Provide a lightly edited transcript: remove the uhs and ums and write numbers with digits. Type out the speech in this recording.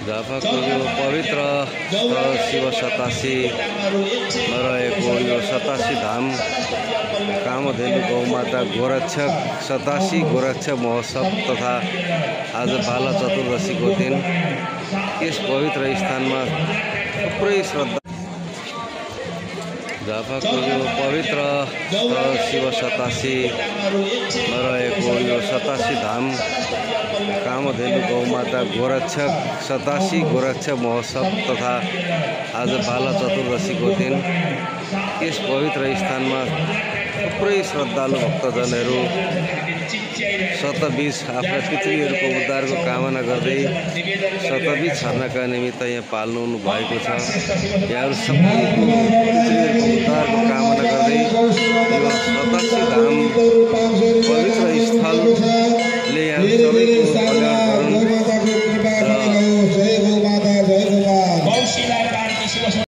झापाको यो पवित्र स्थल शिव सतासी रहेको यो सतासी धाम कामधेनु गौमाता गोरक्षक सतासी गोरक्षक महोत्सव तथा आज बाला चतुर्दशीको दिन यस पवित्र स्थानमा थुप्रै श्रद्धा झापाको यो पवित्र स्थल शिव सतासी रहेको यो सतासी धाम कामधेनु गौमाता गोरक्षक सतासी गोरक्षक महोत्सव तथा आज बाला चतुर्दशीको दिन यस पवित्र स्थानमा थुप्रै श्रद्धालु भक्तजनहरू शतबीज आफ्ना पितृहरूको उद्धारको कामना गर्दै शतबीज छर्नका निमित्त यहाँ पाल्नु भएको छ। यहाँहरू सबैको पितृहरूको उद्धारको कामना गर्दै यो सतासी धाम पवित्र स्थलले यहाँ सबैको कल्याण गरून् र